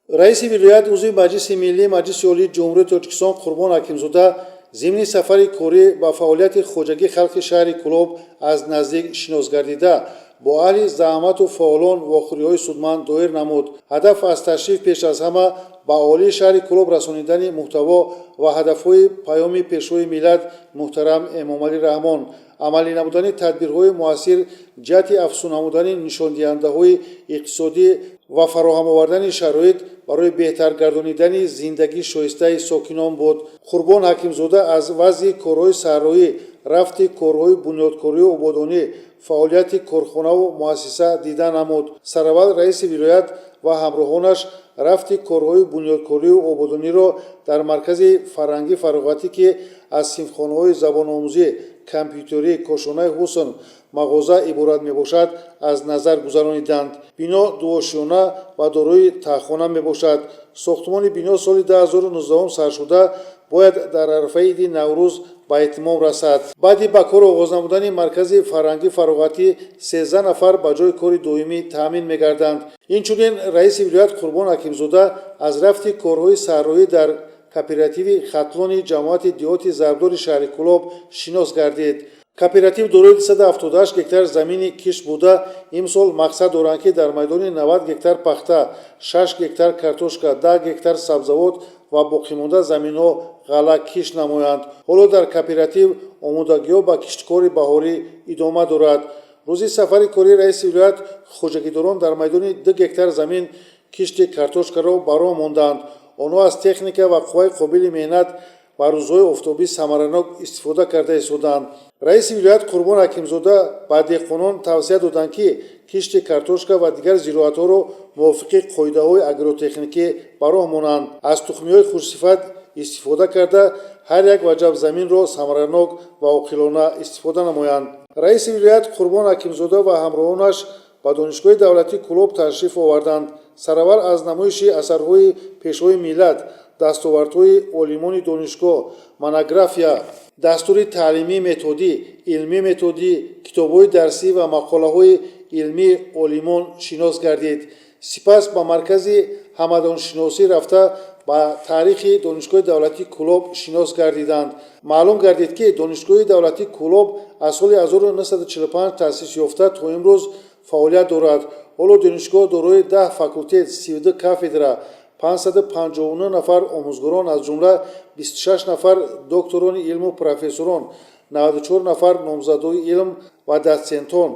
Раиси вилоят, узви Маҷлиси Миллӣ, Маҷлиси Олии Ҷумҳурии Тоҷикистон Қурбон Ҳакимзода зимни сафари корӣ ба фаъолияти хоҷагии халқи шаҳри Кӯлоб аз наздик шинос гардида, бо аҳли заҳмату фаъолон вохӯриҳои судманд доир намуд. Ҳадаф аз ташриф пеш аз ҳама ба аҳолии шаҳри Кӯлоб расонидани муҳтаво ва ҳадафҳои Паёми Пешвои миллат муҳтарам Эмомалӣ Раҳмон, амалӣ намудани тадбирҳои муассир ҷиҳати афзун намудани нишондиҳандаҳои иқтисодӣ ва фароҳам овардани шароит барои беҳтар гардонидани зиндагии шоистаи сокинон буд. Қурбон Ҳакимзода аз вазъи корҳои саҳроӣ, рафти корҳои бунёдкорию ободонӣ, фаъолияти корхонаву муассиса дида намуд. Сараввал раиси вилоят ва ҳамроҳонаш рафти корҳои бунёдкорию ободониро дар маркази фарҳангӣ фароғатӣ, ки аз синфхонаҳои забономӯзӣ, компютерӣ, кошонаи ҳусн, мағоза иборат мебошад, аз назар гузарониданд. Бино дуошёна ва дорои таҳхона мебошад. Сохтмони бино соли 2019 сар шуда, бояд дар арафаи иди Наврӯз ба итмом расад. Баъди ба кор оғоз намудани маркази фарҳангӣ фароғатӣ 13 нафар ба ҷои кори доимӣ таъмин мегарданд. Инчунин раиси вилоят Қурбон Ҳакимзода аз рафти корҳои саҳроӣ дар кооперативи Хатлони ҷамоати деҳоти Зарбдори шаҳри Кӯлоб шинос гардид. Кооператив дорои 278 гектар замини кишт буда, имсол мақсад доранд, ки дар майдони 90 гектар пахта, 6 гектар картошка, 10 гектар сабзавот ва боқимонда заминҳо ғалла кишт намоянд. Ҳоло дар кооператив омодагиҳо ба кишткори баҳорӣ идома дорад. Рӯзи сафари кории раиси вилоят хоҷагидорон дар майдони 2 гектар замин кишти картошкаро ба роҳ монданд. Онҳо аз техника ва қувваи қобили меҳнат ва рӯзҳои офтобӣ самаранок истифода карда истоданд. Раиси вилоят Қурбон Ҳакимзода ба деҳқонон тавсия доданд, ки кишти картошка ва дигар зироатҳоро мувофиқи қоидаҳои агротехникӣ ба роҳ монанд, аз тухмиҳои хушсифат истифода карда, ҳар як ваҷаб заминро самаранок ва оқилона истифода намоянд. Раиси вилоят Қурбон Ҳакимзода ва ҳамроҳонаш ба Донишгоҳи давлатии Кӯлоб ташриф оварданд. Сараввал аз намоиши асарҳои Пешвои миллат, дастовардҳои олимони донишгоҳ, монография, дастури таълимии методӣ, илмӣ методӣ, китобҳои дарсӣ ва мақолаҳои илмии олимон шинос гардид. Сипас ба маркази ҳамадоншиносӣ рафта, ба таърихи Донишгоҳи давлатии Кӯлоб шинос гардиданд. Маълум гардид, ки Донишгоҳи давлатии Кӯлоб аз соли 1945 таъсис ёфта, то имрӯз фаъолият дорад. Ҳоло донишгоҳ дорои 10 факултет, 32 кафедра, 559 нафар омӯзгорон, аз ҷумла 26 нафар докторони илму профессорон, 94 нафар номзадои илм ва дотсентон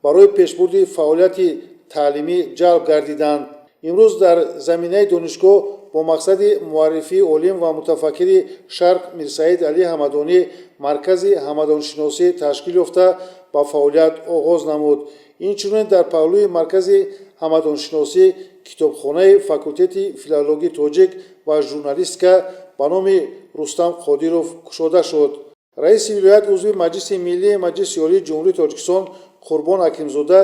барои пешбурди фаъолияти таълимӣ ҷалб гардиданд. Имрӯз дар заминаи донишгоҳ бо мақсади муаррифии олим ва мутафаккири Шарқ Мирсаид Алӣ Ҳамадонӣ маркази ҳамадоншиносӣ ташкил ёфта, ба фаъолият оғоз намуд. Инчунин дар паҳлӯи маркази ҳамадоншиносӣ китобхонаи факултети филологии тоҷик ва журналистика ба номи Рустам Қодиров кушода шуд. Раиси вилоят, узви Маҷлиси Миллии Маҷлиси Олии Ҷумҳурии Тоҷикистон Қурбон Ҳакимзода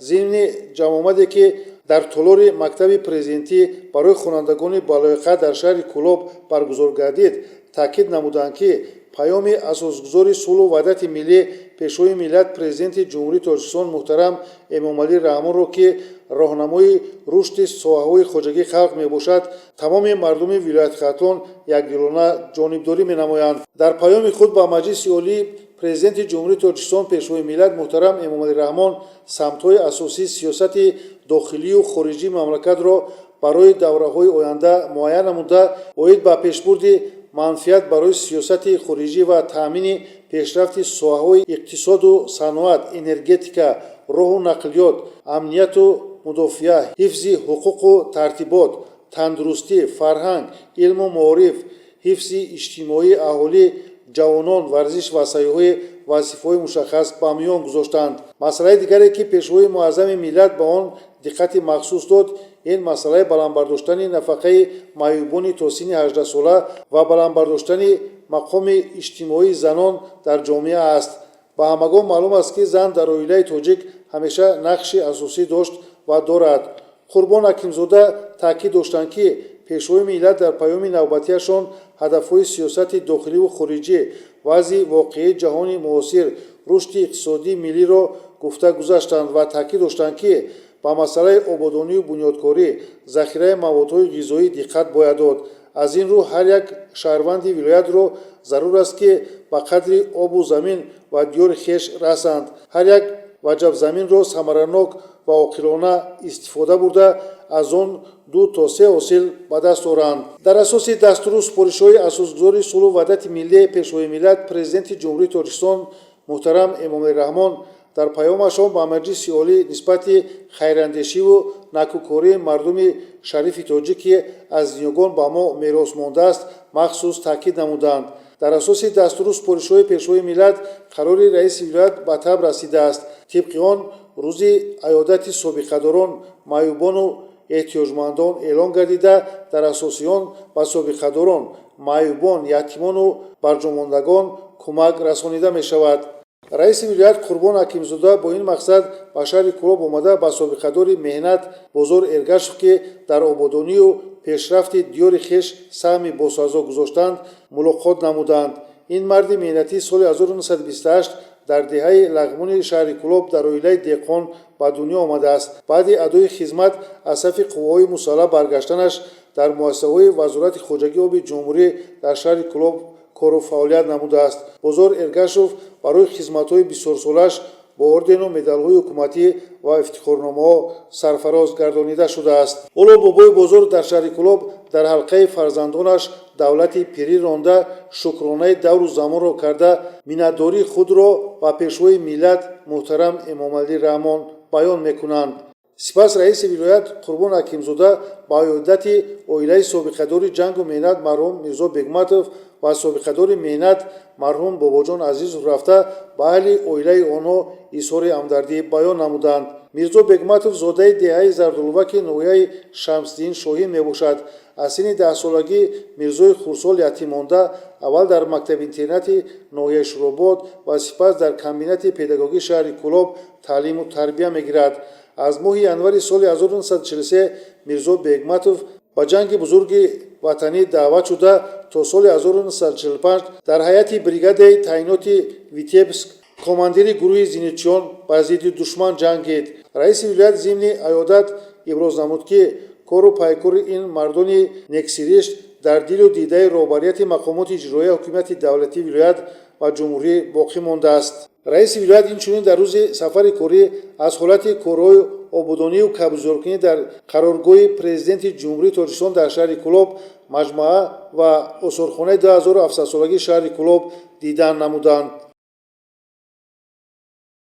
зимни ҷамъомаде, ки дар толори мактаби президентӣ барои хонандагони болаёқат дар шаҳри Кӯлоб баргузор гардид, таъкид намуданд, ки паёми асосгузори сулҳу ваҳдати миллӣ, Пешвои миллат, Президенти Ҷумҳурии Тоҷикистон муҳтарам Эмомалӣ Раҳмонро, ки роҳнамои рушди соҳаҳои хоҷагии халқ мебошад, тамоми мардуми вилояти Хатлон якдилона ҷонибдорӣ менамоянд. Дар паёми худ ба Маҷлиси Олӣ Президенти Ҷумҳурии Тоҷикистон, Пешвои миллат муҳтарам Эмомалӣ Раҳмон самтҳои асосии сиёсати дохилию хориҷии мамлакатро барои давраҳои оянда муайян намуда, оид ба пешбурди манфиат барои сиёсати хориҷӣ ва таъмини пешрафти соҳаҳои иқтисоду саноат, энергетика, роҳу нақлиёт, амнияту мудофиа, ҳифзи ҳуқуқу тартибот, тандурустӣ, фарҳанг, илму маориф, ҳифзи иҷтимоии аҳолӣ, ҷавонон, варзиш ва сайёҳӣ вазифаҳои мушаххас ба миён гузоштанд. Масъалаи дигаре, ки Пешвои муаззами миллат ба он диққати махсус дод, ин масъалаи баланд бардоштани нафақаи маъюбони то синни 18сола ва баланд бардоштани мақоми иҷтимоии занон дар ҷомеа аст. Ба ҳамагон маълум аст, ки зан дар оилаи тоҷик ҳамеша нақши асосӣ дошт ва дорад. Қурбон Ҳакимзода таъкид доштанд, ки Пешвои миллат дар паёми навбатиашон ҳадафҳои сиёсати дохиливу хориҷӣ, вазъи воқеии ҷаҳони муосир, рушди иқтисодии миллиро гуфта гузаштанд ва таъкид доштанд, ки Ба масъалаи ободонию бунёдкорӣ, захираи маводҳои ғизоӣ диққат бояд дод. Аз ин рӯ ҳар як шаҳрванди вилоятро зарур аст, ки ба қадри обу замин ва диёри хеш расанд, ҳар як ваҷабзаминро самаранок ва оқилона истифода бурда, аз он ду то се ҳосил ба даст оранд. Дар асоси дастуру супоришҳои Асосгузори сулҳу ваҳдати миллӣ, Пешвои миллат, Президенти Ҷумҳурии Тоҷикистон муҳтарам Эмомалӣ Раҳмон дар паёмашон ба Маҷлиси Олӣ нисбати хайрандешиву накӯкории мардуми шарифи тоҷик, ки аз ниёгон ба мо мерос мондааст, махсус таъкид намуданд. Дар асоси дастуру супоришҳои Пешвои миллат қарори раиси вилоят ба таб расидааст. Тибқи он рӯзи аёдати собиқадорон, маъюбону эҳтиёҷмандон эълон гардида, дар асоси он ба собиқадорон, маъюбон, ятимону барҷомондагон кӯмак расонида мешавад. Раиси вилоят Қурбон Ҳакимзода бо ин мақсад ба шаҳри Кӯлоб омада, ба собиқадори меҳнат Бозор Эргашев, ки дар ободонию пешрафти диёри хеш саҳми босазо гузоштанд, мулоқот намуданд. Ин марди меҳнатӣ соли 1928 дар деҳаи Лағмони шаҳри Кӯлоб дар оилаи деҳқон ба дунё омадааст. Баъди адои хизмат аз сафи қувваҳои мусаллаҳ баргаштанаш дар муассисаҳои Вазорати хоҷагии оби ҷумҳурӣ дар шаҳри Кӯлоб кору фаъолият намудааст. Бозор Эргашев барои хизматҳои бисёрсолааш бо ордену медалҳои ҳукуматӣ ва ифтихорномаҳо сарфароз гардонида шудааст. Ҳоло бобои Бозор дар шаҳри Кӯлоб дар ҳалқаи фарзандонаш давлати пирӣ ронда, шукронаи давру замонро карда, миннатдории худро ба Пешвои миллат муҳтарам Эмомалӣ Раҳмон баён мекунанд. Сипас раиси вилоят Қурбон Ҳакимзода ба аёдати оилаи собиқадори ҷангу меҳнат марҳум Мирзо Бегматов ва собиқадори меҳнат марҳум Бобоҷон Азизов рафта, ба аҳли оилаи онҳо изҳори ҳамдардӣ баён намуданд. Мирзо Бегматов зодаи деҳаи Зардолуваки ноҳияи Шамсиддин Шоҳин мебошад. Аз синни 10-солагӣ Мирзои хурдсол ятиммонда, аввал дар мактаби-интернати ноҳияи Шӯробод ва сипас дар комбинати педагогии шаҳри Кӯлоб таълиму тарбия мегирад. Аз моҳи январи соли 1943 Мирзо Бегматов ба Ҷанги Бузурги Ватанӣ даъват шуда, то соли 1945 дар ҳайати бригадаи таъиноти Витебск командири гурӯҳи зенитчиён ба зидди душман ҷангид. Раиси вилоят зимни аёдат иброз намуд, ки кору пайкори ин мардони нексиришт дар дилу дидаи роҳбарияти мақомоти иҷроияи ҳокимияти давлатии вилоят ва ҷумҳурӣ боқӣ мондааст. Раиси вилоят инчунин дар рӯзи сафари корӣ аз ҳолати корҳои ободонию кабудзоркунӣ дар қароргоҳи Президенти Ҷумҳурии Тоҷикистон дар шаҳри Кӯлоб, маҷмӯа ва осорхонаи 2700-солагии шаҳри Кӯлоб дидан намуданд.